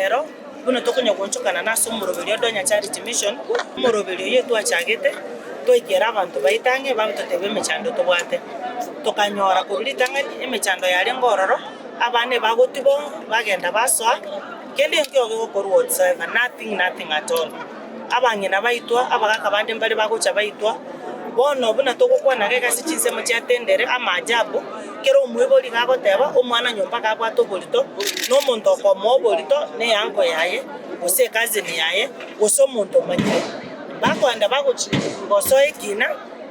Rero, buna tokonya goonchokana nase omoroberio o Donya Charity Mission, omoroberio oyio twachagete, twaikera abanto baito ang'e bagototebia emechando tobwate. Tokanyora korwa ritang'ani emechando yarenge ororo, abana ebagotibong'a, bagenda basoa, kende nkio gegokorwa whatsoever, nothing nothing at all. Abang'ina baitwa, abagaka bande mbare bagocha baitwa, bono buna togokwana iga ase chinsemo chia tendere, amaajabu, kera omoibori iga agoteba, omwana nyomba iga abwate oborito, na omonto okomoa oborito na eanko yaye, gose ecousin yaye, gose omonto omanyire. Bakoenda bagochi gosoa ekina,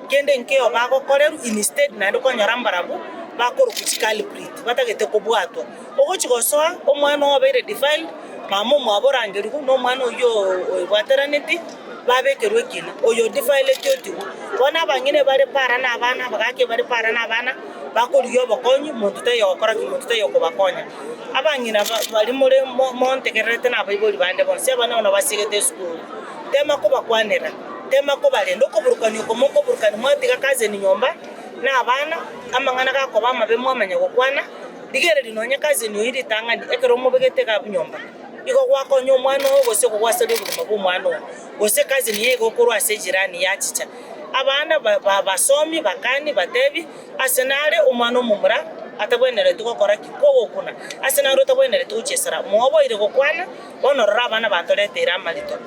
kende nkeiyo bagokorerwa instead naende okonyora mbarabwo bakorokwa chiculprit, batagete kobwatwa. Ogochi gosoa, omwana oo obeire defiled, mama omwabo orangerigwe, na omwana oyio oebwateranetie, babekerwe ekina, oyo odefileti otigwe. Bono abang'ina ebare para na abana, abagaka ebare para na abana, bakorigia obokonyi, monto taiyo ogokora ki? Monto taiyo okobakonya. Abang'ina ba baria more mo montegererete na abaibori bande bonsi, abana bono basiegete esukuru, tema kobakwanera, tema kobarenda, okoburukania oko mokoburukania mwatiga cousin nyomba, na abana, amang'ana gakoba amabe mwamanya gokwana. Rigereria nonya cousin oyio ritang'ani ekero omobegete iga abwo nyomba, igo gwakonya omwana oo gose igo gwasaria obogima bwa omwana oo, gose cousin yaye igo okorwa ase ejirani yachicha. Abana ba ba basomi bakani batebi ase nare omwana omomura atabwenereti gokora ki? Kogokuna, ase nare otabwenereti gochiesera, mwoboire gokwana, bono rora abana batoreteire amarito.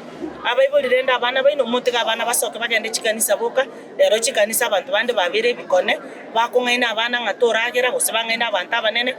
Abaibori rende abana baino motige abana basoke bagende chikanisa boka, Rero chikanisa abanto bande babeire ebikone, bakong'aina abana ng'a toragera, gose bang'aine abanto abanene.